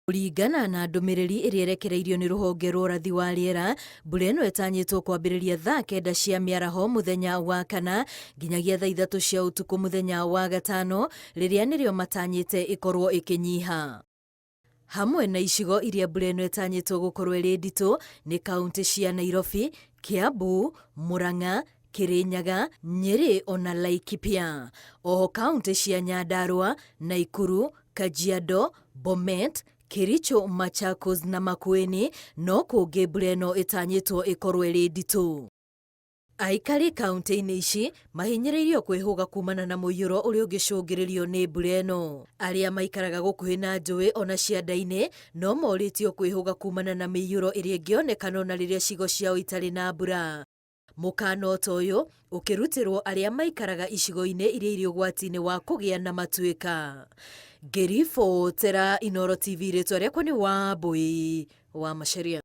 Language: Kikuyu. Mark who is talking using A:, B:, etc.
A: Kũringana na ndũmĩrĩri ĩrĩa ĩrekereirio nĩ rũhonge rwa ũrathi wa rĩera, mbura ĩno ĩtanyĩtwo kwambĩrĩria thaa kenda cia mĩaraho mũthenya wa kana nginyagia thaa ithatũ cia ũtukũ mũthenya wa gatano, rĩrĩa nĩrĩo matanyĩte ĩkorwo ĩkĩnyiha. Hamwe na icigo iria mbura ĩno ĩtanyĩtwo gũkorwo ĩrĩ nditũ nĩ kauntĩ cia Nairobi, Kiambu, Murang'a, Kirinyaga, Nyeri ona Laikipia. Oho kauntĩ cia Nyandarua, Naikuru, Kajiado, Bomet, Kericho, Machakos na Makueni no kũngĩ mbura ĩno ĩtanyĩtwo ĩkorwo ĩrĩ nditũ. Aikari kauntĩ-inĩ ici mahinyĩrĩirio kwĩhũga kumana na mũiyũro ũrĩa ũngĩcũngĩrĩrio nĩ mbura ĩno. Arĩa maikaraga gũkuhĩ na njũĩ ona cianda-inĩ no morĩtio kwĩhũga kumana na mĩiyũro ĩrĩa ĩngĩonekana ona rĩrĩa cigo ciao itarĩ na mbura. Mũkana o ta ũyũ ũkĩrutĩrwo arĩa maikaraga icigo-inĩ iria irĩ ũgwati-inĩ wa kũgĩa na matuĩka. Ngĩribotera Inooro TV rĩtwa rĩakwa nĩ Wambũi wa Macharia.